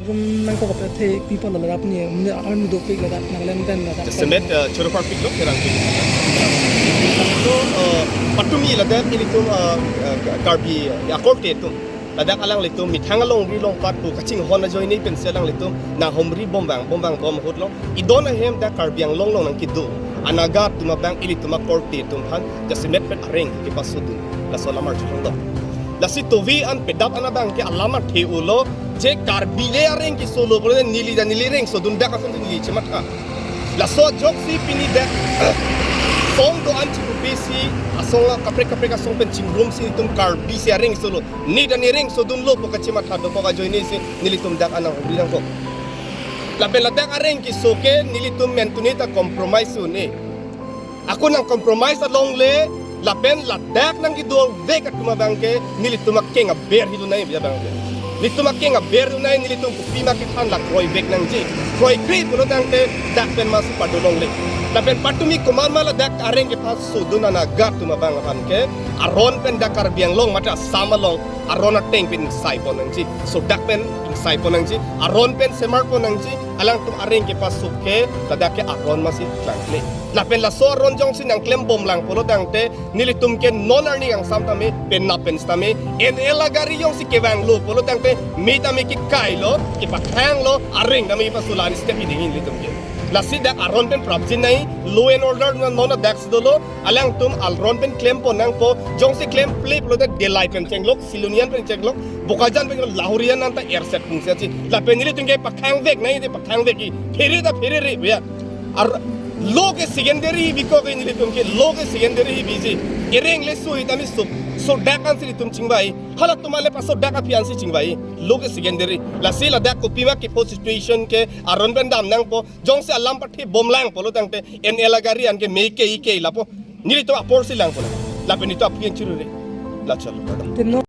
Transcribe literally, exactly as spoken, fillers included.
Kum nangkok apethe people ladak ni, mane army dopik ladak, Nagaland pen ladak. Jasemet, eh, choro parpik lo kerang pik. So, eh, patumi ladak ilitum, eh, eh, Karbi, eh, akorte atum. Ladak alanglitum methang alongri along pat pu kachinghon ajoine pensi alanglitum nanghumri bomvang, bomvang bom ahut lo. Idon ahem dak Karbi Anglong along nangkedo anaga atum abang ilitum akorte atum aphan jasemet pen areng kepasodun. Laso alam arjulong do. Lasi tovi an pedap an abang ke alam athe ulo, je Karbi le areng kesolo pulote neli ta neli reng sodun dak ason neli chematha. Laso ajoksi pini dak song do-an chikupi si asong kaprek kaprek asong pen chingrum si nelitum Karbi si areng solo. Ne ta ne reng sodunlo pu kachematha dokok ajoine si nelitum dak an nanghumri nangkok. Lapen ladak areng keso ke nelitum mentuni ta compromise un-e. Ako nang compromise along le lapen ladak nangkedovek atum abang ke nelitum akeng aber hidunai abang ke. Nelitum akeng aber dunai, nelitum kopima kethan la kroivek nangji. Kroikre pulo tangte dak pen masi pado longle. Lapen patumi komat ma ladak areng kepasodun anaga atum abang aphan ke aron pen dak Karbi Anglong mate Assam along aron ateng pen ingsai pon nangji. Sodak pen ingsai pon nangji. Aron pen semar pon nangji. Alangtum areng kepaso ke ladak ke aron masi klangkle. Lapen laso aron jongsi nangklem bomlang pulo tangte nelitum ke non arni kangsam tame, penap pen sitame, N L agari jongsi kevanglo pulo tangte me tame kekailo, kepakhanglo, areng tame kepasola ni step idingin nelitum ke. Lasi dak aron pen prapjin nai, law and order na non dak si dolo, alangtum aron pen klem pon nangpo, jongsi klemkle pulote Delai pen chenglok, Silonijan pen chenglok, Bokajan pen chenglok, Lahorijan nang ta erset pungsi achi. Lapen nelitum ke pakhangvek nai, de pakhangvek i, phere ta pherere, ya. Ar law ke secondary bikok ke nelitum ke, law ke secondary biji. Ereng le sui tame so, sodak ansi nelitum chingvai. Halatum ale pasodak aphi ansi chingvai. Law ke secondary. Lasi ladak kopima kepo situation ke aron pen dam nangpo. Jongsi alam pathe bomlang pulo tangte N L agari an ke me ke i ke lapo. Nelitum apor si lang pulo. Lapen nelitum aphi an chirure. La chalo. Te non